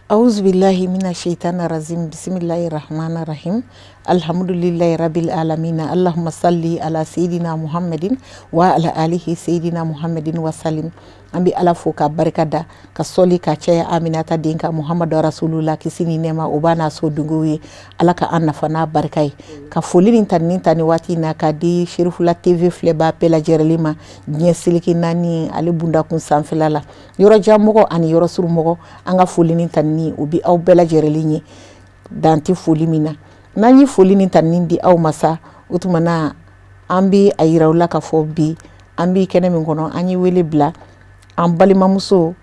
Auzubillahi mina shaitani razim. Bismillahir rahmanir rahim. Alhamdulillahi rabbil alamin. Allahumma salli ala sayyidina Muhammadin wa ala alihi sayyidina Muhammadin wa salim. An bɛ Ala fo ka barika da, ka sɔli ka caya Aminata den kan Muhamadu Rasulullah, kisi ni nɛɛma o b'a n'a so dungew ye. Ala ka an nafa n'a barika ye. Ka foli ni tanuni ta ni waati in na ka di Cherifula TV filɛbaa bɛɛ lajɛlen ma diɲɛ seleke naani ale bundakun sanfɛla la, yɔrɔjan mɔgɔ ani yɔrɔ surun mɔgɔ, an ka foli ni tanuni o bi aw bɛɛ lajɛlen ye dan tɛ foli min na. N'an ye foli ni tanuni di aw ma sa, o tuma na an bɛ a yira aw la k'a fɔ bi an bɛ kɛnɛ min kɔnɔ, an ye wele bila an balimamuso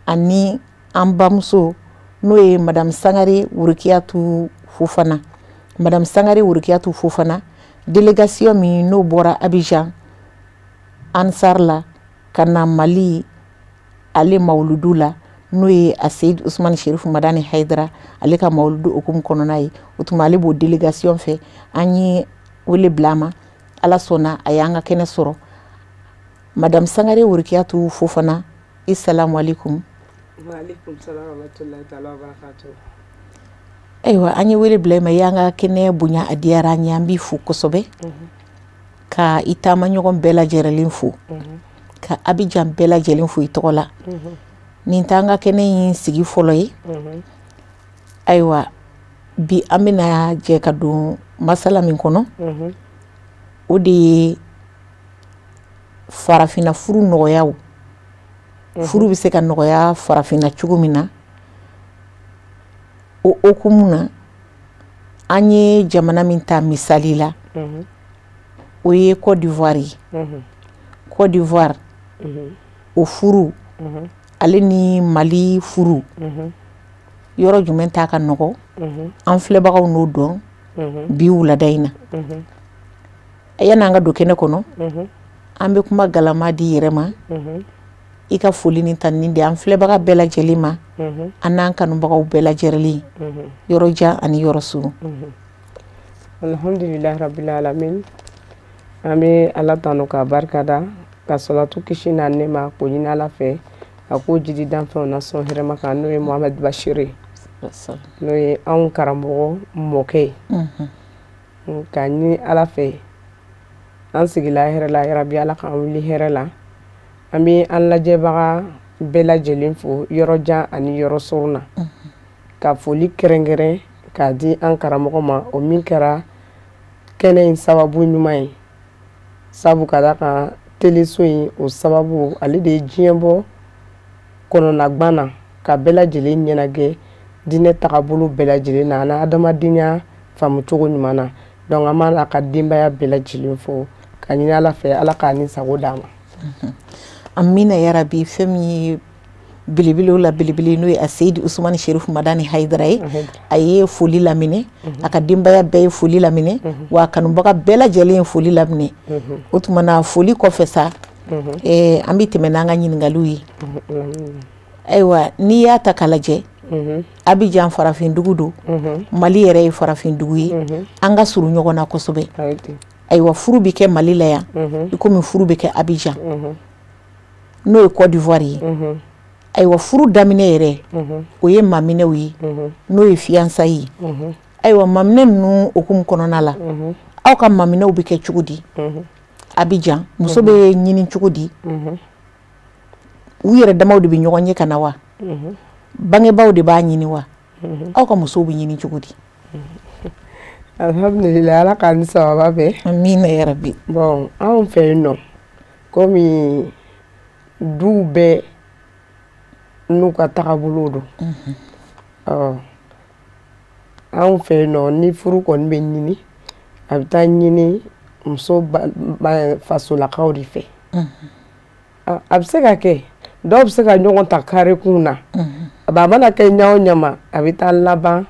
ani an bamuso, n'o ye Madame Sangare Worokiyatu Fofana. Madame Sangare Worokiyatu Fofana, délégation min n'o bɔra Abidjan Ansar la ka na Mali ale mawuludu la, n'o ye a Seyid Usumani Sherifu Madani Hayidara ale ka mawuludu hukumu kɔnɔna ye. O tuma ale b'o délégation fɛ, an ye wele bila a ma, Ala sɔnna a y'an ka kɛnɛ sɔrɔ. Madame Sangare Worokiyatu Fofana, i salamu alaikum. Wa alaikum salam wa rahmatullahi ta'ala wa barakatuh. Ayiwa, an ye wele bila i ma, i y'an ka kɛnɛ bonya, a diyara an ye, an b'i fo kosɛbɛ, ka i taama ɲɔgɔn bɛɛ lajɛlen fo, ka Abidjan bɛɛ lajɛlen fo i tɔgɔ la. Nin t'an ka kɛnɛ in sigi fɔlɔ ye. Ayiwa, bi an bɛna jɛ ka don masala min kɔnɔ, o de ye farafinna furu nɔgɔyaw. Furu bɛ se ka nɔgɔya farafinna cogo min na, o hokumu na an ye jamana min ta misali la, o ye Côte d'Ivoire ye. Côte d'Ivoire o furu ale ni Mali furu, yɔrɔ jumɛn ta ka nɔgɔ? An filɛbagaw n'o dɔn bi wulada in na. Yanni an ka don kɛnɛ kɔnɔ, an bɛ kuma galama di yɛrɛ ma, i ka foli ni tanuni di an filɛbaga bɛɛ lajɛlen ma, an n'an kanubagaw bɛɛ lajɛlen, yɔrɔ jan ani yɔrɔ surun. Alhamdulilahi rabbil alamin. An bɛ Ala tanu k'a barika da, ka salatu kisi n'a nɛma k'o ɲini Ala fɛ a k'o jidi danfɛnw na sɔn hɛrɛma kan, n'o ye Mohamed Bachir ye, n'o ye anw karamɔgɔ mɔkɛ ye. K'a ɲini Ala fɛ, an sigila hɛrɛ la, yarabi Ala k'an wuli hɛrɛ la. An bɛ an lajɛbaga bɛɛ lajɛlen fo yɔrɔ jan ani yɔrɔ surun na, ka foli kɛrɛnkɛrɛn k'a di an karamɔgɔ ma, o min kɛra kɛnɛ in sababu ɲuman ye, sabu ka da kan teleso in o sababu ale de ye diɲɛ bɔ kɔnɔnagwan na ka bɛɛ lajɛlen ɲɛnagɛ diinɛ tagabolo bɛɛ lajɛlen na ani adamadenya faamucogo ɲuman na. Donc an b'a ka denbaya bɛɛ lajɛlen fo ka ɲini Ala fɛ, Ala k'a ni sago d'a ma. Amina yarabi. Fɛn min ye belebelew la belebele, n'o ye a Seyidi Usumani Sherifu Madani Hayidara ye, a ye foli laminɛ, a ka denbaya bɛɛ ye foli laminɛ, wa a kanubaga bɛɛ lajɛlen ye foli laminɛ. O tuma na foli kɔfɛ sa, an bɛ tɛmɛ n'an ka ɲininkaliw ye. Ayiwa, n'i y'a ta k'a lajɛ, Abidjan farafin dugu don, Mali yɛrɛ ye farafin dugu ye, an ka surun ɲɔgɔn na kosɛbɛ. Ayiwa, furu bɛ kɛ Mali la yan i komi furu bɛ kɛ Abidjan, n'o ye Côte d'Ivoire ye. Ayiwa, furu daminɛ yɛrɛ, o ye maminɛw ye, n'o ye fiançailles ye. Ayiwa, maminɛ ninnu hukumu kɔnɔna la, aw ka maminɛw bɛ kɛ cogo di Abidjan? Muso bɛ ɲini cogo di? U yɛrɛ damaw de bɛ ɲɔgɔn ye ka na wa, bangebaaw de b'a ɲini wa? Aw ka musow bɛ ɲini cogo di? Alhamdulilayi, Ala k'an ni sababa bɛn. Amina yarabi. Bon, anw fɛ yen nɔ, komi duw bɛɛ n'u ka tagabolo don, ɔ anw fɛ yen nɔ, ni furu kɔni bɛ ɲini, a bɛ taa ɲini muso fasolakaw de fɛ. A bɛ se ka kɛ dɔw bɛ se ka ɲɔgɔn ta karekun na, a mana kɛ ɲa o ɲa ma, a bɛ taa laban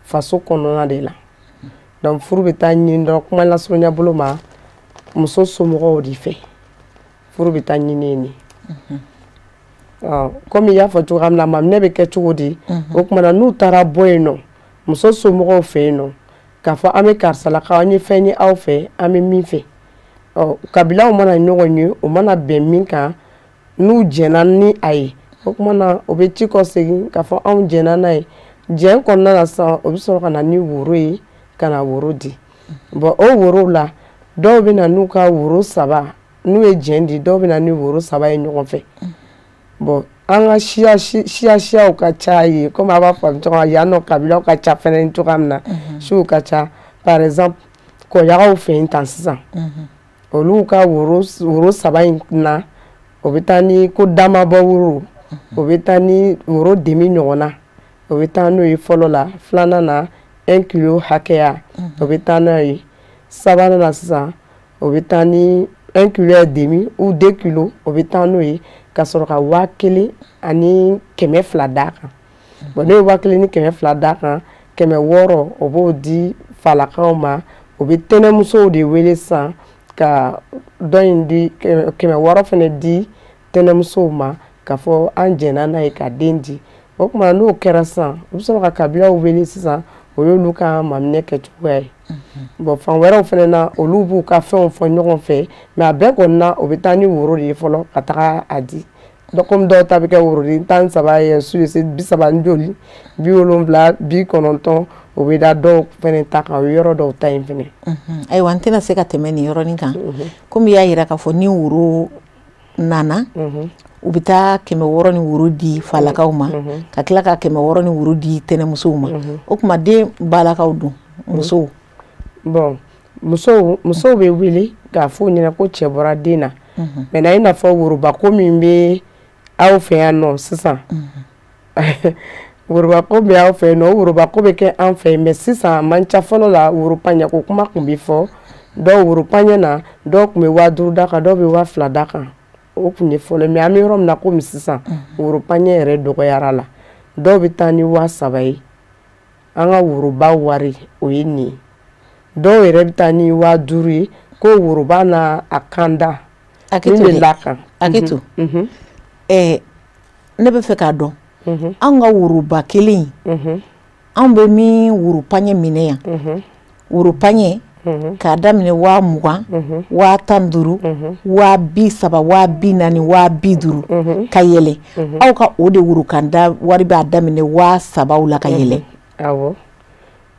faso kɔnɔna de la. Donc furu bɛ taa ɲini dɔrɔn, kuma lasurunya bolo ma, muso somɔgɔw de fɛ furu bɛ taa ɲini yen. Komi i y'a fɔ cogoya min na, maminɛ bɛ kɛ cogo di? O tuma na n'u taara bɔ yen nɔ, muso somɔgɔw fɛ yen nɔ, k'a fɔ an bɛ karisalakaw, an ye fɛn ye aw fɛ, an bɛ min fɛ. Ɔ kabilaw mana ɲɔgɔn ye, o mana bɛn min kan, n'u jɛnna ni a ye, O tuma na o bɛ ci kɔ segin k'a fɔ anw jɛnna n'a ye. Jɛn kɔnɔna na sisan, o bɛ sɔrɔ ka na ni woro ye, ka na woro di. Bon, o worow la, dɔw bɛ na n'u ka woro 3, n'u ye jɛn di, dɔw bɛ na ni woro 3 ye ɲɔgɔn fɛ. Bon, an ka siya siya siyaw ka ca yen, komi a b'a faamu cogo min, yan nɔ kabilaw ka ca fɛnɛ cogoya min na, siw ka ca. Par exemple, kɔyagaw fɛ yen tan sisan, olu ka woro 3 in na, o bɛ taa ni ko damabɔ woro, o bɛ taa ni woro demi ɲɔgɔnna, o bɛ taa n'o ye fɔlɔ la. Filanan na, 1 kilo hakɛya, o bɛ taa n'a ye. Sabanan na sisan, o bɛ taa ni 1 kilo et demi ou 2 kilos, o bɛ taa n'o ye, ka sɔrɔ ka 1200 d'a kan. Bon, n'o ye 1200 d'a kan, 600 o b'o di falakaw ma. O bɛ tɛnɛmusow de wele sisan ka dɔ in di, 600 fana di tɛnɛmusow ma, k'a fɔ an jɛnna n'a ye ka den di. O tuma n'o kɛra sisan, u bɛ sɔrɔ ka kabilaw wele sisan, o y'olu ka maminɛ kɛcogoya ye. Bon, fan wɛrɛw fana na, olu b'u ka fɛnw fɔ ɲɔgɔn fɛ, mais a bɛɛ kɔni na, o bɛ taa ni woro de ye fɔlɔ ka taga a di. Donc komi dɔw ta bɛ kɛ woroden 13 ye, su ye 30 ni joli, 70, 90, o bɛ da dɔw fana ta kan, o ye yɔrɔ dɔw ta yen fana. Ayiwa, n tɛna se ka tɛmɛ nin yɔrɔnin kan. Komi i y'a jira k'a fɔ ni woro nana, u bɛ taa 600 ni woro di falakaw ma, ka tila ka 600 ni woro di tɛnɛmusow ma. O tuma den balakaw dun, musow? Bon, musow bɛ wele k'a fɔ u ɲɛna ko cɛ bɔra den na. Maintenant, i n'a fɔ worobako min bɛ aw fɛ yan nɔ sisan, worobako bɛ aw fɛ yen nɔ, o worobako bɛ kɛ an fɛ yen, mais sisan a man ca. Fɔlɔ la, woropaɲɛko kuma tun bɛ fɔ. Dɔw woropaɲɛ na, dɔw tun bɛ 5000 d'a kan, dɔw bɛ 2000 d'a kan. O tun ye fɔlɔ, mais an bɛ yɔrɔ min na komi sisan, woropaɲɛ yɛrɛ dɔgɔyara la. Dɔw bɛ taa ni 3000 ye. An ka woroba wari o ye nin ye. Dɔw yɛrɛ bɛ taa ni 5000 ye, ko woroba n'a a kan da min bɛ la kan. Hakɛ to, ne bɛ fɛ k'a dɔn, an ka woroba kelen in, anw bɛ min woropaɲɛ minɛ yan, woropaɲɛ k'a daminɛ 20,000, 15,000, 30,000, 40,000, 50,000 ka yɛlɛ. Aw ka o de worokanda wari b'a daminɛ 3000 la ka yɛlɛ. Awɔ,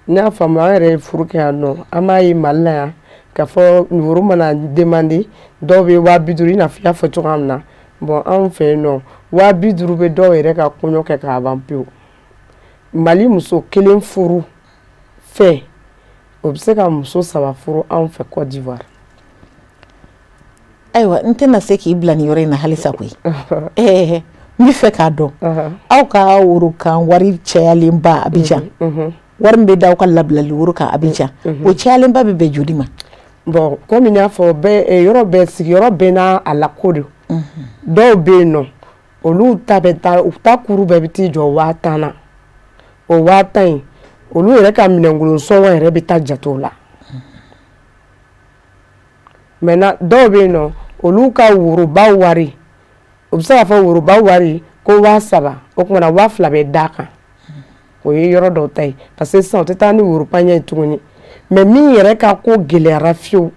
n y'a faamu. An yɛrɛ ye furu kɛ yan nɔ, an b'a ye Mali la yan k'a fɔ woro mana demande, dɔw bɛ 50,000, i n'a fɔ i y'a fɔ cogoya min na. Bon, anw fɛ yen nɔ, 50,000 bɛ dɔw yɛrɛ ka kɔɲɔ kɛ k'a ban pewu. Mali muso kelen furu fɛ, o bɛ se ka muso 3 furu anw fɛ Côte d'Ivoire. Ayiwa, n tɛna se k'i bila nin yɔrɔ in na halisa koyi. N bɛ fɛ k'a dɔn, aw ka worokan wari cayalenba Abidjan, wari min bɛ da aw ka labilali woro kan Abidjan, o cayalenba bɛ bɛn joli ma? Bon, komi n y'a fɔ, bɛɛ yɔrɔ bɛɛ sigiyɔrɔ bɛɛ n'a a la ko don. Dɔw bɛ yen nɔ, olu ta bɛ taa, u ta kuru bɛɛ bɛ t'i jɔ 10,000 na. O 10,000 in, olu yɛrɛ ka minɛnkolon sɔngɔ yɛrɛ bɛ taa jate o la. Maintenant, dɔw bɛ yen nɔ, olu ka woroba wari, o bɛ se k'a fɔ woroba wari ko 3000, o tuma na 2000 bɛ d'a kan. O ye yɔrɔ dɔw ta ye, parce que sisan o tɛ taa ni woropaɲɛ ye tuguni. Mais min yɛrɛ ka ko gɛlɛyara fiyewu,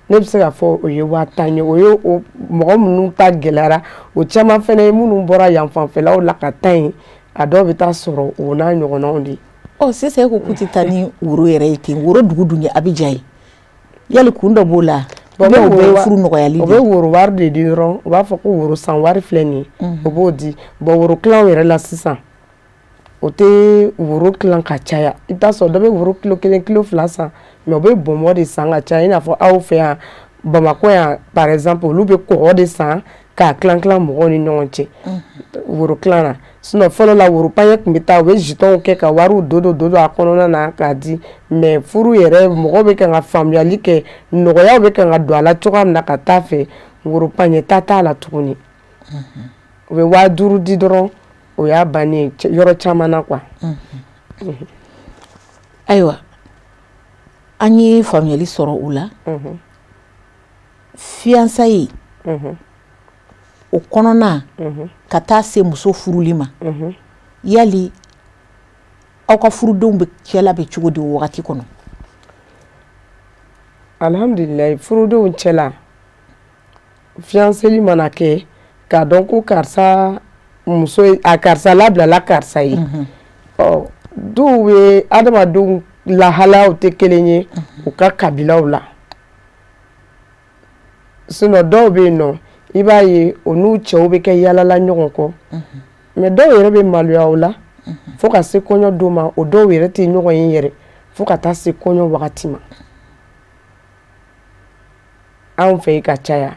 ne bɛ se k'a fɔ o ye 10,000 ye. O ye o mɔgɔ minnu ta gɛlɛyara, o caman fana ye minnu bɔra yan fanfɛlaw la ka taa yen, a dɔw bɛ taa sɔrɔ o n'a ɲɔgɔnnaw de ye. Ɔ, sisan e ko k'u tɛ taa ni woro yɛrɛ ye ten, woro dugu dun ye Abidjan ye, yali kun dɔ b'o la? O bɛ furu nɔgɔyali de. O bɛ woro wari de di dɔrɔn, u b'a fɔ ko woro san wari filɛ nin ye, o b'o di. Bon, woro kilanw yɛrɛ la sisan, o tɛ woro kilan ka caya. I bɛ taa sɔrɔ dɔ bɛ woro kilo 1, kilo 2 san, mais o bɛ bɔnbɔn de san ka caya. I n'a fɔ aw fɛ yan Bamakɔ yan par exemple, olu bɛ kɔgɔ de san k'a kilan kilan mɔgɔw ni ɲɔgɔn cɛ woro kilan na. Sinon fɔlɔ la, woro paɲɛ tun bɛ taa, u bɛ jetons kɛ ka wariw don don a kɔnɔna na k'a di. Mais furu yɛrɛ, mɔgɔw bɛ kan ka faamuyali kɛ, nɔgɔyaw bɛ kan ka don a la cogoya min na ka taa fɛ, woro paɲɛ ta t'a la tuguni. U bɛ 5000 di dɔrɔn, o y'a bannen ye yɔrɔ caman na quoi. Ayiwa, an ye faamuyali sɔrɔ o la. Fiançailles o kɔnɔna ka taa se muso furuli ma, yali aw ka furudenw bɛ cɛla bɛ cogo di o wagati kɔnɔ? Alhamdulilayi, furudenw cɛla, fianceli mana kɛ k'a dɔn ko karisa Muso a karisa labilala karisa ye. Ɔ dɔw ye adamadenw lahalayaw tɛ kelen ye u ka kabilaw la. Sinon dɔw bɛ yen nɔ, i b'a ye o n'u cɛw bɛ kɛ yalala ɲɔgɔn kɔ. Mais dɔw yɛrɛ bɛ maloya o la fo ka se kɔɲɔ don ma, o dɔw yɛrɛ tɛ ɲɔgɔn ye yɛrɛ fo ka taa se kɔɲɔ wagati ma. Anw fɛ yen ka caya.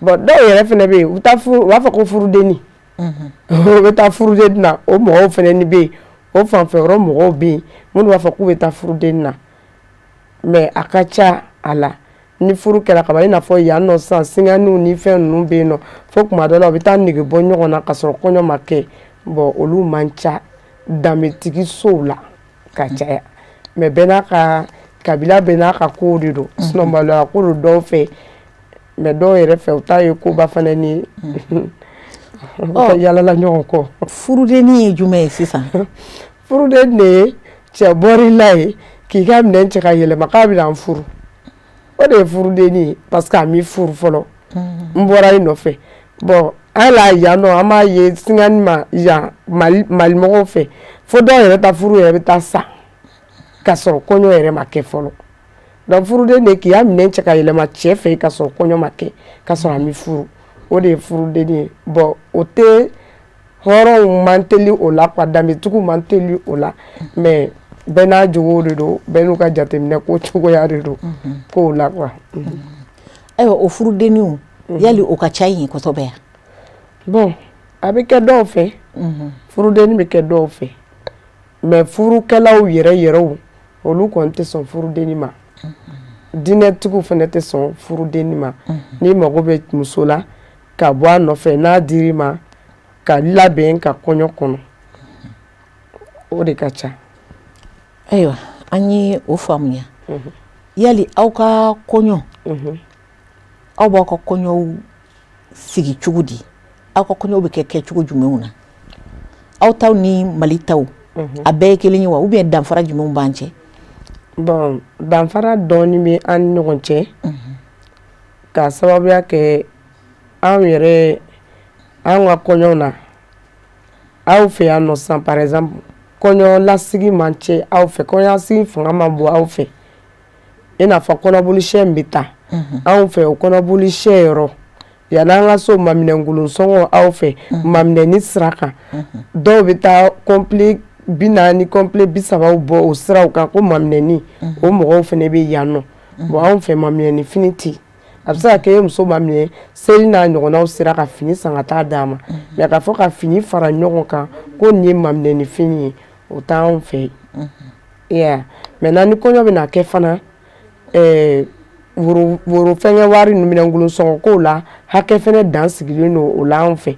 Bon, dɔw yɛrɛ fana bɛ yen, u bɛ taa furu, u b'a fɔ ko furudenni. U bɛ taa furudenni na, o mɔgɔw fana ni bɛ yen, o fanfɛ yɔrɔ mɔgɔw bɛ yen minnu b'a fɔ k'u bɛ taa furudenni na. Mais a ka ca a la, ni furu kɛra kaban, i n'a fɔ yan nɔ sisan, singaniw ni fɛn ninnu bɛ yen nɔ, fo kuma dɔ la u bɛ taa nege bɔ ɲɔgɔn na ka sɔrɔ kɔɲɔ ma kɛ. Bon, olu man ca danbetigi sow la ka caya. Mais bɛɛ n'a ka kabila, bɛɛ n'a ka kow de don. Sinon maloya ko don dɔw fɛ, mais dɔw yɛrɛ fɛ u t'a ye koba fana ni u ka yalala ɲɔgɔn kɔ. Furudenni ye jumɛn ye sisan? Furuden de ye cɛ bɔr'i la ye k'i ka minɛn cɛ ka yɛlɛma k'a bɛna n furu. O de ye furudenni ye, parce que a m'i furu fɔlɔ. N bɔra i nɔfɛ. Bon, hali yan nɔ, an b'a ye singani ma yan Mali mɔgɔw fɛ, fo dɔw yɛrɛ ta furu yɛrɛ bɛ taa sa ka sɔrɔ kɔɲɔ yɛrɛ ma kɛ fɔlɔ. Donc furuden de k'i ka minɛn cɛ ka yɛlɛma cɛ fɛ ka sɔrɔ kɔɲɔ ma kɛ, ka sɔrɔ a m'i furu, o de ye furudenni ye. Bon, o tɛ hɔrɔnw man teli o la quoi, danbetigiw man teli o la. Mais bɛɛ n'a jogo de don, bɛɛ n'u ka jateminɛ ko cogoya de don kow la quoi. Ayiwa, o furudenniw, yali o ka ca yen kosɛbɛ yan? Bon, a bɛ kɛ dɔw fɛ, furudenni bɛ kɛ dɔw fɛ, mais furukɛlaw yɛrɛ yɛrɛw olu kɔni tɛ sɔn furudenni ma. Diinɛtigiw fana tɛ sɔn furudenni ma. N'i mago bɛ muso la ka bɔ a nɔfɛ, n'a dir'i ma ka labɛn ka kɔɲɔ kɔnɔ, o de ka ca. Ayiwa, an ye o faamuya. Yali aw ka kɔɲɔ, aw b'aw ka kɔɲɔw sigi cogo di? Aw ka kɔɲɔw bɛ kɛ kɛcogo jumɛnw na? Aw taw ni Mali taw, a bɛɛ ye kelen ye wa, ou bien danfara jumɛnw b'an cɛ? Bon, danfara dɔɔnin bɛ an ni ɲɔgɔn cɛ, k'a sababuya kɛ anw yɛrɛ anw ka kɔɲɔw na. Aw fɛ yan nɔ sisan, par exemple, kɔɲɔ lasigi man cɛ aw fɛ, kɔɲɔlasigi fanga man bon aw fɛ. I n'a fɔ kɔnɔboli sɛ min bɛ taa anw fɛ, o kɔnɔboli sɛ yɔrɔ yan'an ka so maminɛnkolon sɔngɔ aw fɛ, maminɛni sira kan, dɔw bɛ taa complet 40, complet 30 bɔ o siraw kan ko maminɛni, o mɔgɔw fana bɛ yan nɔ. Bon, anw fɛ maminɛni fini tɛ yen. A bɛ se ka kɛ e muso ma minɛ seli n'a ɲɔgɔnnaw sera ka fini san ka taa d'a ma, mais k'a fɔ ka fini fara ɲɔgɔn kan ko nin ye maminɛni fini ye, o t'anw fɛ yen. Yeah. Maintenant, ni kɔɲɔ bɛna kɛ fana, woro woro fɛngɛ wari ninnu, minɛnkolon sɔngɔ kow la, hakɛ fɛnɛ dan sigilen don o la anw fɛ.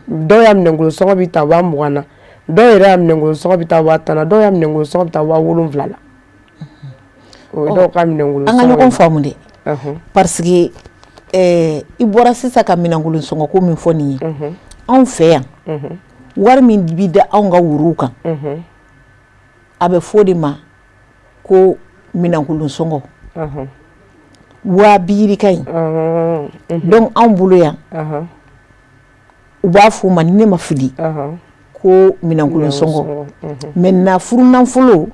Dɔw ya minɛnkolon sɔngɔ bɛ ta 20 000 na, dɔw yɛrɛ ya minɛnkolon sɔngɔ bɛ taa 10 000 na, dɔw ya minɛnkolon sɔngɔ bɛ taa 7 000 la. O ye dɔw ka minɛnkolon An ka sɔngɔ ɲɔgɔn ye. faamu dɛ, parce que i bɔra sisan ka minɛnkolon sɔngɔ ko min fɔ nin ye, anw fɛ yan, wari min bi da anw ka worow kan, a bɛ fɔ o de ma ko minɛnkolon sɔngɔ, 50 000 in. Donc anw bolo yan, u b'a fɔ o ma, ni ne ma fili, ko minɛnkolon sɔngɔ. Maintenant, furunafolo,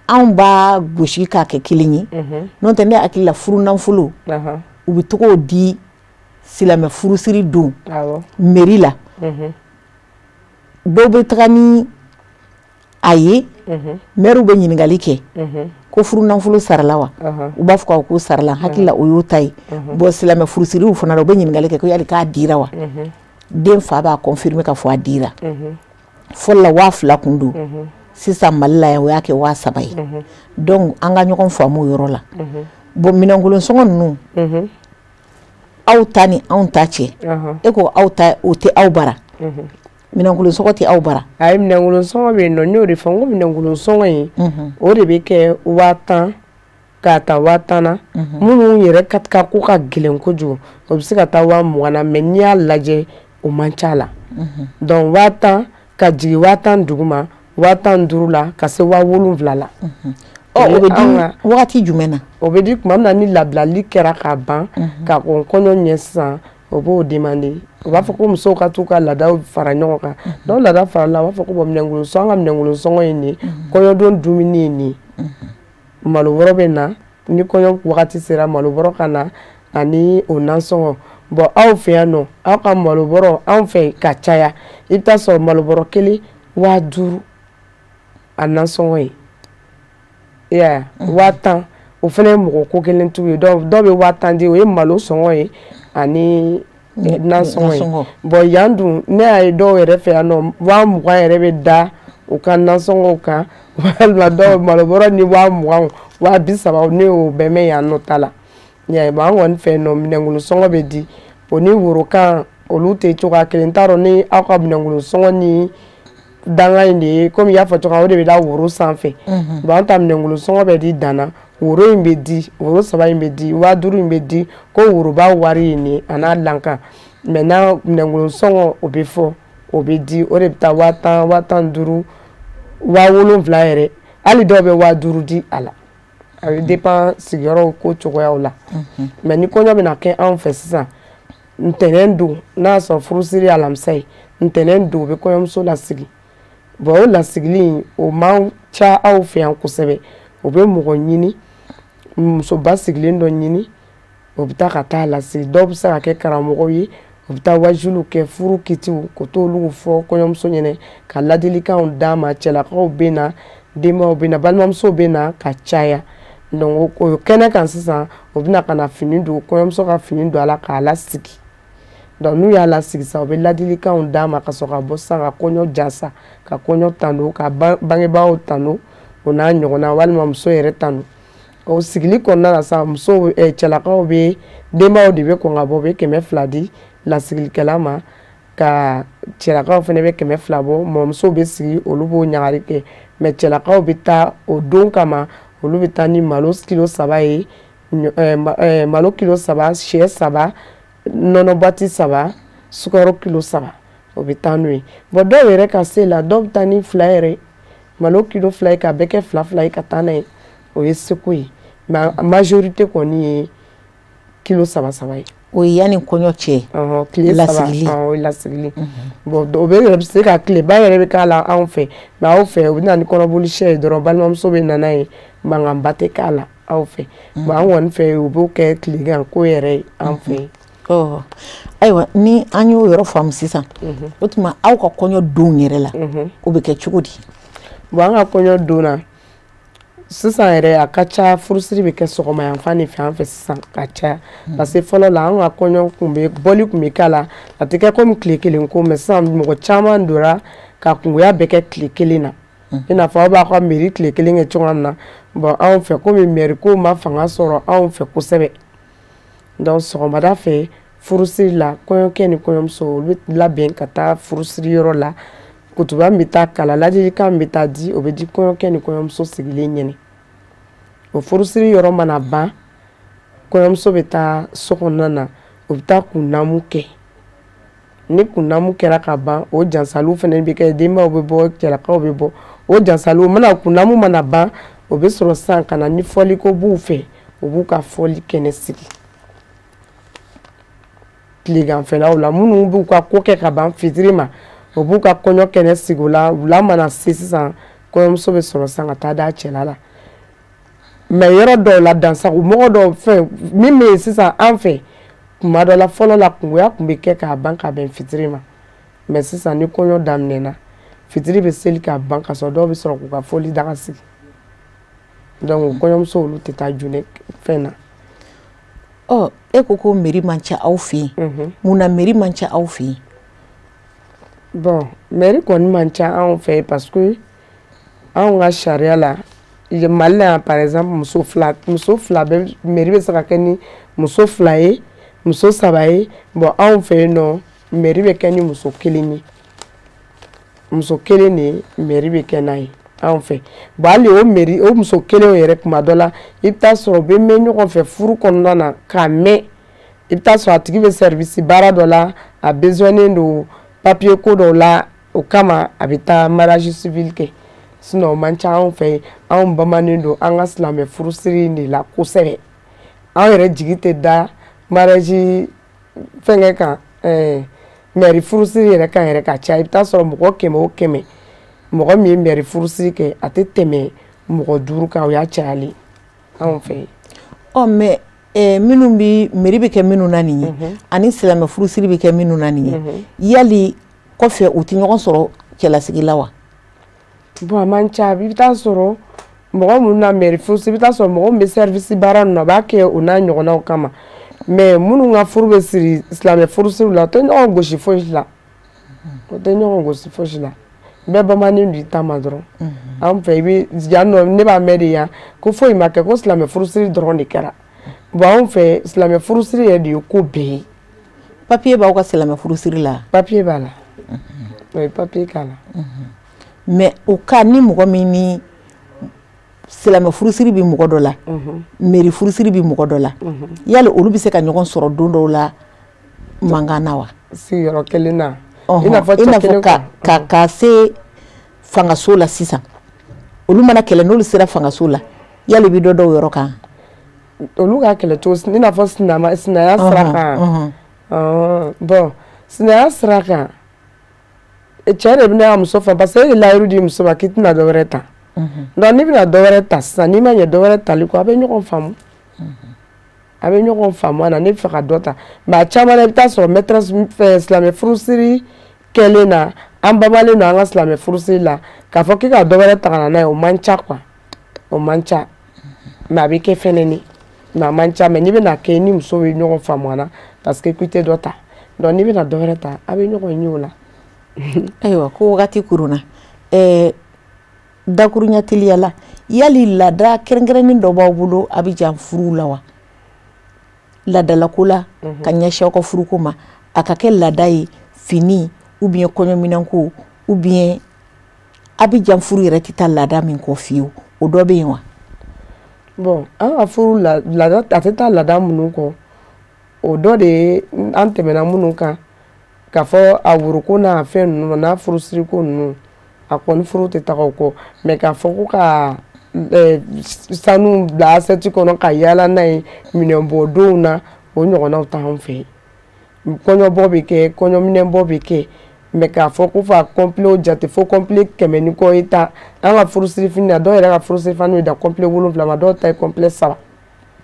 anw b'a gosi k'a kɛ kelen ye. N'o tɛ, ne hakili la, furunafolo, u bɛ tɔgɔw di silamɛ furusiri don mairie la. Dɔw bɛ taga ni a ye, maire bɛ ɲininkali kɛ ko furunafolo sarala wa? U b'a fɔ k'aw ko sarala. Hakili la, o y'o ta ye. Bon, silamɛ furusiriw fana la, u bɛ ɲininkali kɛ ko yali k'a dira wa? Den fa b'a confirmer k'a fɔ a dira. Fɔlɔ la, 2000 kun don. Sisan Mali la yan, o y'a kɛ 3000 ye. Donc an ka ɲɔgɔn faamu o yɔrɔ la. Bon, minɛnkolon sɔngɔ ninnu, aw ta ni anw ta cɛ, e ko aw ta o tɛ aw bara, minɛnkolon sɔngɔ tɛ aw bara. Ayi, minɛnkolon sɔngɔ bɛ yen nɔ. N y'o de fɔ, n ko minɛnkolon sɔngɔ in, o de bɛ kɛ 10 000 k'a ta 10 000 na. Minnu yɛrɛ ka ko ka gɛlɛn kojugu, o bɛ se ka taa 20 000 na, mais n'i y'a lajɛ, o man ca la. Donc 10 000 ka jigin 10 000 duguma, 15 000 la, ka se 7 000 la. Ɔ, o bɛ di wagati jumɛn na? O bɛ di tuma min na ni labilali kɛra ka ban, ka kɔn kɔɲɔ ɲɛ sisan. O b'o demander. U b'a fɔ ko musow ka t'u ka laadaw fara ɲɔgɔn kan. N'aw laada farala, u b'a fɔ ko bon, minɛnkolon sɔngɔ, an ka minɛnkolon sɔngɔ ye nin ye, kɔɲɔdon dumuni ye nin ye, malobɔrɔ bɛ na ni kɔɲɔ wagati sera, malobɔrɔ ka na ani o nasɔngɔ. Bon, aw fɛ yan nɔ, aw ka malobɔrɔ, anw fɛ ka caya, i bɛ taa sɔrɔ malobɔrɔ kelen 5000 a nasɔngɔ ye, i y'a ye, 10 000. O fana ye mɔgɔ ko kelentigiw ye. Dɔw bɛ 10 000 di, o ye malo sɔngɔ ye ani nasɔngɔ ye. Bon, yan dun, ne y'a ye dɔw yɛrɛ fɛ yan nɔ, 20 000 yɛrɛ bɛ da u ka nasɔngɔw kan, walima dɔw malobɔrɔ ni 20 000, 30 000, ne y'o bɛɛ mɛn yan nɔ ta la. I y'a ye. Bon, an kɔni fɛ yen nɔ, minɛnkolon sɔngɔ bɛ di, o ni worokan olu tɛ cogoya kelen. N t'a dɔn ni aw ka minɛnkolon sɔngɔ ni danga in de ye, komi i y'a fɔ cogoya min, o de bɛ da woro sanfɛ. Bon, an ta minɛnkolon sɔngɔ bɛ di danna, woro in bɛ di, woro saba in bɛ di, 5000 in bɛ di, ko woroba wari ye nin ye a n'a lankan. Maintenant, minɛnkolon sɔngɔ, o bɛ fɔ, o bɛ di, o de bɛ taa 10 000, 15 000, 7000 yɛrɛ, hali dɔw bɛ 5000 di a la. A bɛ dépend sigiyɔrɔw ko cogoyaw la. Mais ni kɔɲɔ bɛna kɛ anw fɛ sisan, ntɛnɛn don, n'a y'a sɔrɔ furusiri ye alamisa ye, ntɛnɛn don, u bɛ kɔɲɔmuso lasigi. Bon, o lasigili in, o man ca aw fɛ yan kosɛbɛ. U bɛ mɔgɔ ɲini, musoba sigilen dɔ ɲini, o bɛ taa ka taa lasigi. Dɔw bɛ se ka kɛ karamɔgɔw ye, u bɛ taa wajuliw kɛ, furu kitiw, k'o t'olu fɔ kɔɲɔmuso ɲɛnɛ, ka ladilikanw d'a ma. Cɛlakaw bɛ na, denbaw bɛ na, balimamusow bɛ na ka caya. Donc o kɛnɛ kan sisan, o bɛna ka na fini don, kɔɲɔmuso ka fini don a la k'a lasigi. Donc n'u y'a lasigi sisan, u bɛ ladilikanw d'a ma, ka sɔrɔ ka bɔ sisan ka kɔɲɔ jasa, ka kɔɲɔ tanu, ka bangebaaw tanu, o n'a ɲɔgɔnna, walima muso yɛrɛ tanu. O sigili kɔnɔna na sisan, musow, cɛlakaw bɛ, denbaw de bɛ kɔn ka bɔ, u bɛ 200 di lasigilikɛla ma, ka cɛlakaw fana bɛ 200 bɔ. Mɔmusow bɛ sigi, olu b'o ɲagali kɛ. Mais cɛlakaw bɛ taa o don kama, olu bɛ taa ni malo kilo 3 ye, malo kilo 3, sɛ 3, nɔnɔ boîte 3, sukaro kilo 3, o bɛ taa n'o ye. Bon, dɔw yɛrɛ ka se la, dɔw bɛ taa ni 2 yɛrɛ, malo kilo 2 ye, k'a bɛɛ kɛ fila fila ye ka taa n'a ye. O ye seko ye, mais majorité kɔni ye kilo 3 3 ye. O ye yanni kɔɲɔ cɛ? Tile 3. Lasigili. O ye lasigi. Bon, o bɛ yɛrɛ bɛ se ka tileba yɛrɛ bɛ k'a la anw fɛ. Mais aw fɛ, u bɛ na ni kɔnɔboli sɛ ye dɔrɔn, balimamuso bɛ na n'a ye, mankanba tɛ k'a la aw fɛ. Bon, an kɔni fɛ, u b'o kɛ tilegan ko yɛrɛ ye an fɛ. Ayiwa, ni an y'o yɔrɔ faamu sisan, o tuma aw ka kɔɲɔ don yɛrɛ la, o bɛ kɛ cogo di? Bon, an ka kɔɲɔ don na sisan yɛrɛ, a ka ca, furusiri bɛ kɛ sɔgɔma yan fan de fɛ an fɛ sisan ka caya, parce que fɔlɔ la, an ka kɔɲɔ kun bɛ, bɔli kun bɛ k'a la, a tɛ kɛ komi tile kelen ko. Mais sisan, mɔgɔ caman donna ka kungoya bɛɛ kɛ tile kelen na, i n'a fɔ aw b'a ka mairie tile kelen kɛ cogoya min na. Bon, anw fɛ, komi mairie ko ma fanga sɔrɔ anw fɛ kosɛbɛ, donc sɔgɔmada fɛ furusiri la, kɔɲɔkɛ ni kɔɲɔmuso, olu bɛ labɛn ka taa furusiri yɔrɔ la. Kutuba min bɛ taa kalan, ladilikan min bɛ taa di, o bɛ di kɔɲɔkɛ ni kɔɲɔmuso sigilen ɲɛnɛ. O furusiri yɔrɔ mana ban, kɔɲɔmuso bɛ taa so kɔnɔna na, o bɛ taa kunnamu kɛ. Ni kunnamu kɛra ka ban, o jansaliw fana bɛ kɛ, denbaw bɛ bɔ, cɛlakaw bɛ bɔ, o jansaliw mana, kunnamu mana ban, o bɛ sɔrɔ sisan ka na ni fɔliko b'u fɛ, u b'u ka fɔli kɛnɛ sigi tileganfɛlaw la. Minnu b'u ka ko kɛ ka ban fitiri ma, o b'u ka kɔɲɔ kɛnɛ sigi o la. Wula mana se sisan, kɔɲɔmuso bɛ sɔrɔ sisan ka taa d'a cɛla la. Mais yɔrɔ dɔw la, dansago mɔgɔ dɔw fɛ min bɛ yen sisan, an fɛ, kuma dɔ la, fɔlɔ la, kungoya tun bɛ kɛ k'a ban ka bɛn fitiri ma. Mais sisan, ni kɔɲɔ daminɛna, fitiri bɛ seli ka ban ka sɔrɔ dɔw bɛ sɔrɔ k'u ka fɔli daga sigi. Donc kɔɲɔmuso, olu tɛ taa joona fɛn na. Ɔ, e ko ko mairie man ca aw fɛ yen, mun na mairie man ca aw fɛ yen? Bon, mairie kɔni man ca anw fɛ, parce que anw ka sariya la, Mali la yan, par exemple, muso fila bɛ, mairie bɛ se ka kɛ ni muso 2 ye, muso 3 ye. Bon, anw fɛ yen nɔ, mairie bɛ kɛ ni muso kelen ye, muso kelen de mairie bɛ kɛ n'a ye anw fɛ. Bon, hali o mairie, o muso kelen yɛrɛ, kuma dɔ la, i bɛ taa sɔrɔ u bɛ mɛn ɲɔgɔn fɛ furu kɔnɔna na k'a mɛn. I bɛ taa sɔrɔ a tigi bɛ service baara dɔ la, a besoin don papier ko dɔw la, o kama a bɛ taa mariage civil kɛ. Sinon o man ca anw fɛ. Anw bamanen don an ka silamɛ furusiri in de la kosɛbɛ. Anw yɛrɛ jigi tɛ da mariage fɛnkɛ kan, mairie furusiri yɛrɛ kan yɛrɛ ka caya. I bɛ taa sɔrɔ mɔgɔ 100 o 100, mɔgɔ min ye mairie furusiri kɛ, a tɛ tɛmɛ mɔgɔ 5 kan, o y'a cayalen anw fɛ yen. Ɔ mais minnu bɛ mairie bɛ kɛ minnu na nin ye, ani silamɛ furusiri bɛ kɛ minnu na nin ye, yali kɔfɛ u tɛ ɲɔgɔn sɔrɔ cɛlasigi la wa? Bon, a man ca. I bɛ taa sɔrɔ mɔgɔ minnu na mairie furusiri, i bɛ taa sɔrɔ mɔgɔ min bɛ service baara ninnu na, a b'a kɛ o n'a ɲɔgɔnnaw kama. Mais minnu ka furu bɛ siri silamɛ furusiriw la, o tɛ ɲɔgɔn gosi fosi la. O tɛ ɲɔgɔn gosi fosi la. Bɛɛ bamanen don i ta ma dɔrɔn. Anw fɛ, i bɛ yan nɔ, ne b'a mɛn de yan ko foyi ma kɛ, ko silamɛ furusiri dɔrɔn de kɛra. Bon, anw fɛ, silamɛ furusiri yɛrɛ de ye ko bɛɛ ye. Papier b'aw ka silamɛ furusiri la? Papier b'a la. O ye papier k'a la. Mais o cas, ni mɔgɔ min ni silamɛ furusiri bɛ mɔgɔ dɔ la, mairie furusiri bɛ mɔgɔ dɔ la, yali olu bɛ se ka ɲɔgɔn sɔrɔ don dɔw la mankan na wa? Sigiyɔrɔ kelen na? I n'a fɔ ka se fangaso la sisan, olu mana kɛlɛ, n'olu sera fangaso la, yali i bɛ dɔ dɔw yɔrɔ kan? Olu ka kɛlɛ cogo, i n'a fɔ sinaya sira kan? Bon, sinaya sira kan, cɛ de bɛna a muso fɛ, parce que e ye layiru di muso ma k'i tɛna dɔ wɛrɛ ta. Donc n'i bɛna dɔ wɛrɛ ta sisan, n'i ma ɲɛ dɔ wɛrɛ tali kɔ, a bɛ ɲɔgɔn faamu. A bɛ ɲɔgɔn faamu a na, ne bɛ fɛ ka dɔ ta. Mais a caman na, i bɛ taa sɔrɔ maîtresse fɛ, silamɛ furusiri kɛlen na, an bamalen don an ka silamɛ furusiri la, k'a fɔ k'i ka dɔ wɛrɛ ta ka na n'a ye, o man ca quoi, o man ca. Mais a bɛ kɛ fɛnɛ ni, mais a man ca. Mais n'i bɛna kɛ, ni muso bɛ ɲɔgɔn faamu a na, parce que k'i tɛ dɔ ta, donc n'i bɛna dɔ wɛrɛ ta, a bɛ ɲɔgɔn ye o la. Ayiwa, ko wagati kurunna, dakuruɲa teliya la, yali laada kɛrɛnkɛrɛnnen dɔ b'aw bolo Abidjan furuw la wa? Laadalako la, ka ɲɛsin aw ka furuko ma, a ka kɛ laada ye, fini ou bien kɔɲɔminɛnko, ou bien Abidjan furu yɛrɛ tɛ taa laada min kɔ fiyewu, o dɔ bɛ yen wa? Bon, an ka furu laada, a tɛ taa laada minnu kɔ, o dɔ de ye an tɛmɛna minnu kan, k'a fɔ a woroko n'a fɛn ninnu n'a furusiriko ninnu, a kɔni furu tɛ taga o kɔ. Mais k'a fɔ ko ka sanu bila assiette kɔnɔ ka yaala n'a ye minɛnbɔdonw na, o ɲɔgɔnnaw t'anw fɛ yen. Kɔɲɔbɔ bɛ kɛ, kɔɲɔminɛnbɔ bɛ kɛ, mais k'a fɔ ko fa complet jate fo complet 100 ni kɔ ye ta an ka furusiri fini na, dɔw yɛrɛ ka furusiri fani bɛ dan complet 7 ma, dɔw ta ye complet 3.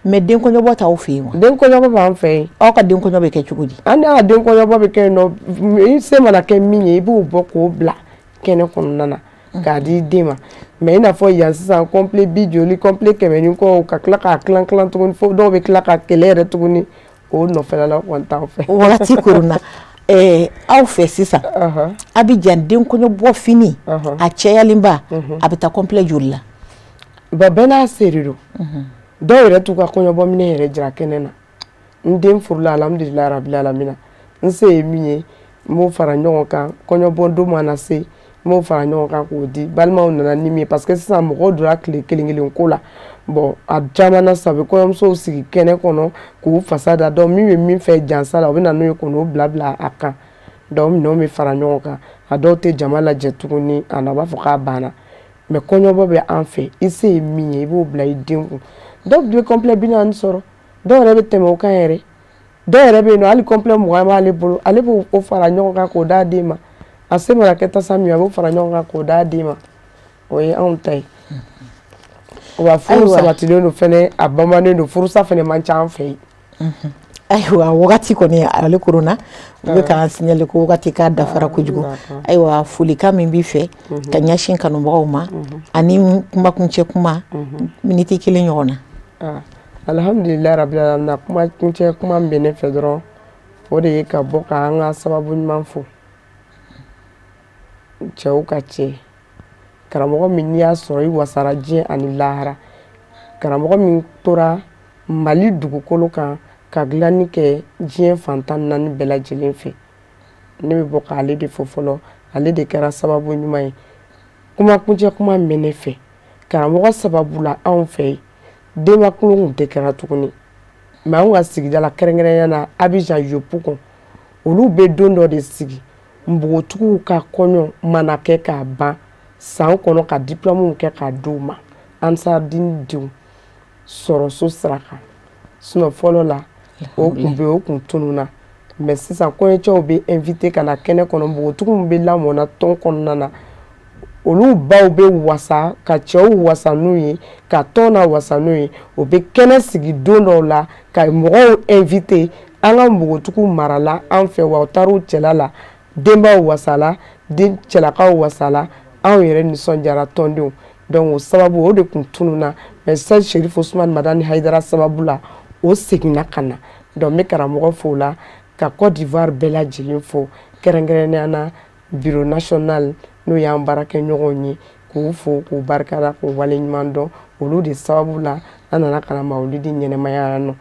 Mais den kɔɲɔbɔ t'aw fɛ yen wa? Den kɔɲɔbɔ b'an fɛ yen. Aw ka den kɔɲɔ bɛ kɛ cogo di? An ka den kɔɲɔbɔ bɛ kɛ yen nɔ, i se mana kɛ min ye, i b'o bɔ k'o bila kɛnɛ kɔnɔna na k'a di den ma. Mais i n'a fɔ yan sisan, complet 50, complet 100 ni kɔ, ka tila k'a tilan tilan tuguni, fo dɔw bɛ tila ka kɛlɛ yɛrɛ tuguni o nɔfɛla la, kɔni t'anw fɛ. Wagati koronna. Aw fɛ sisan, Abidjan den kɔɲɔbɔ fini a cɛyalenba, a bɛ taa complet joli la? Bon, bɛɛ n'a se de don. Dɔw yɛrɛ t'u ka kɔɲɔbɔ minɛ yɛrɛ jira kɛnɛ na. N den furula, alhamdulilayi rabil alamina, n se ye min ye, n b'o fara ɲɔgɔn kan. Kɔɲɔbɔ don mana se, n b'o fara ɲɔgɔn kan k'o di. Balimaw nana ni min ye, parce que sisan mɔgɔw donna tile kelen kelen ko la. Bon, a caman na sisan, u bɛ kɔɲɔmusow sigi kɛnɛ kɔnɔ k'u fasa da. Donc min bɛ min fɛ jansa la, u bɛ na n'o ye k'o bila bila a kan. Donc minɛnw bɛ fara ɲɔgɔn kan, a dɔw tɛ jama lajɛ tuguni, a na u b'a fɔ k'a banna. Mais kɔɲɔbɔ bɛ an fɛ, i se ye min ye, i b'o bila i den kun. Dɔw bɛ complet 40 sɔrɔ, dɔw yɛrɛ bɛ tɛmɛ o kan yɛrɛ. Dɔw yɛrɛ bɛ yen nɔ, hali complet 20 b'ale bolo, ale b'o fara ɲɔgɔn kan k'o d'a den ma. A se mana kɛ tasa min ye, a b'o fara ɲɔgɔn kan k'o d'a den ma. O ye anw ta ye. Wa furu sabatilen don fɛnɛ, a bamanen don, furusa fɛnɛ man ca an fɛ yen. Ayiwa, wagati kɔni ale koronna, u bɛ k'an signaler ko wagati k'a dafara kojugu. Ayiwa, folikan min b'i fɛ ka ɲɛsin kanubagaw ma, ani kumakuncɛ kuma, miniti 1 ɲɔgɔn na. Alhamdulilayi rabil alamina, kumakuncɛ kuma min bɛ ne fɛ dɔrɔn, o de ye ka bɔ k'an ka sababu ɲuman fo. Cɛw ka cɛ, karamɔgɔ min n'i y'a sɔrɔ i wasara diɲɛ ani lahara, karamɔgɔ min tora Mali dugukolo kan ka dilanni kɛ diɲɛ fan 14 bɛɛ lajɛlen fɛ, ne bɛ bɔ k'ale de fo fɔlɔ, ale de kɛra sababu ɲuman ye. Kumakuncɛ kuma min bɛ ne fɛ, karamɔgɔ sababu la anw fɛ yen, denba kulon tun tɛ kɛra tuguni. Mais anw ka sigida la, kɛrɛnkɛrɛnnenya la Abidjan Yopougon, olu bɛ don dɔ de sigi npogotigiw ka kɔɲɔ mana kɛ k'a ban san kɔnɔ, ka diplôme kɛ k'a d'u ma, Ansardine denw sɔrɔ so sira kan. Sinon fɔlɔ la, o kun bɛ, o kun tununna. Mais sisan kɔɲɔcɛw bɛ invité ka na kɛnɛ kɔnɔ, npogotigiw min bɛ lamɔna tɔn kɔnɔna na, olu baw bɛ wasa ka cɛw wasa n'u ye, ka tɔn na wasa n'u ye. O bɛ kɛnɛ sigi don dɔw la ka mɔgɔw invité. An ka npogotigiw marala an fɛ, wa u taar'u cɛla la, denbaw wasala, den cɛlakaw wasala, anw yɛrɛ nisɔndiyara tɔndenw. Donc o sababu o de kun tununna, mais Sɛki Serifu Usumani Madani Hayidara sababu la, o seginna ka na. Donc n bɛ karamɔgɔ fo o la, ka Côte d'Ivoire bɛɛ lajɛlen fo, kɛrɛnkɛrɛnnenya na bureau national n'o y'an baarakɛɲɔgɔnw ye, k'u fo, k'u barikada, k'u waleɲuman dɔn. Olu de sababu la an nana ka na mawulidi ɲɛnɛmaya yan nɔ.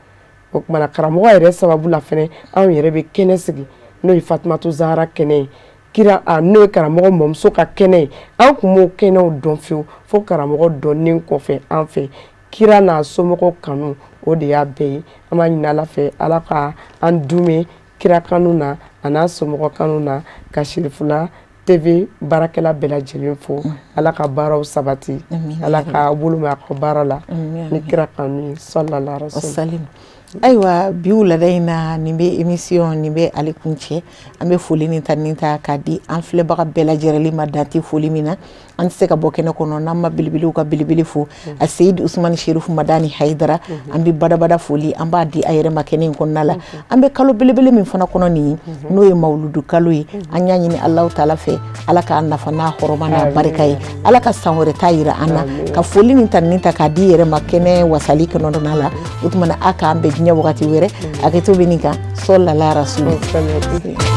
O tuma na karamɔgɔ yɛrɛ sababu la fɛnɛ, anw yɛrɛ bɛ kɛnɛ sigi, n'o ye Fatumatu Zahara kɛnɛ ye, kira a n'o ye karamɔgɔ mɔmuso ka kɛnɛ ye. An kun m'o kɛnɛw dɔn fiyewu fo karamɔgɔ dɔnnen kɔfɛ an fɛ. Kira n'a somɔgɔw kanu, o de y'a bɛɛ ye. An b'a ɲini Ala fɛ, Ala ka an dume kira kanu na a n'a somɔgɔ kanu na, ka Sirifula TV baarakɛla bɛɛ lajɛlen fo. Ala ka baaraw sabati, Ala ka bolo mɛn a ka baara la ni kira kanu ye, sallallahu alaihi wasallam. Ayiwa, bi wulada in na, nin bɛ émission nin bɛ ale kun cɛ. An bɛ foli ni ta ni ta k'a di an filɛbaga bɛɛ lajɛlen ma, dan tɛ foli min na. An tɛ se ka bɔ kɛnɛ kɔnɔ n'an ma belebelew ka belebele fo, a Seyidi Usumani Serifu Madani Hayidara. An bɛ badabada foli an b'a di a yɛrɛ ma kɛnɛ in kɔnɔna la. An bɛ kalo belebele min fana kɔnɔ nin ye, n'o ye mawuludu kalo ye, an y'a ɲini Alahu taala fɛ, Ala k'a nafa n'a hɔrɔma n'a barika ye, Ala ka san wɛrɛ ta yira an na. Ka foli ni ta ni ta k'a di yɛrɛ ma kɛnɛ wasali kɔnɔna la. O tuma na, a k'an bɛn diɲɛ wagati wɛrɛ, hakɛto bɛ nin kan. Sɔlala rasuli.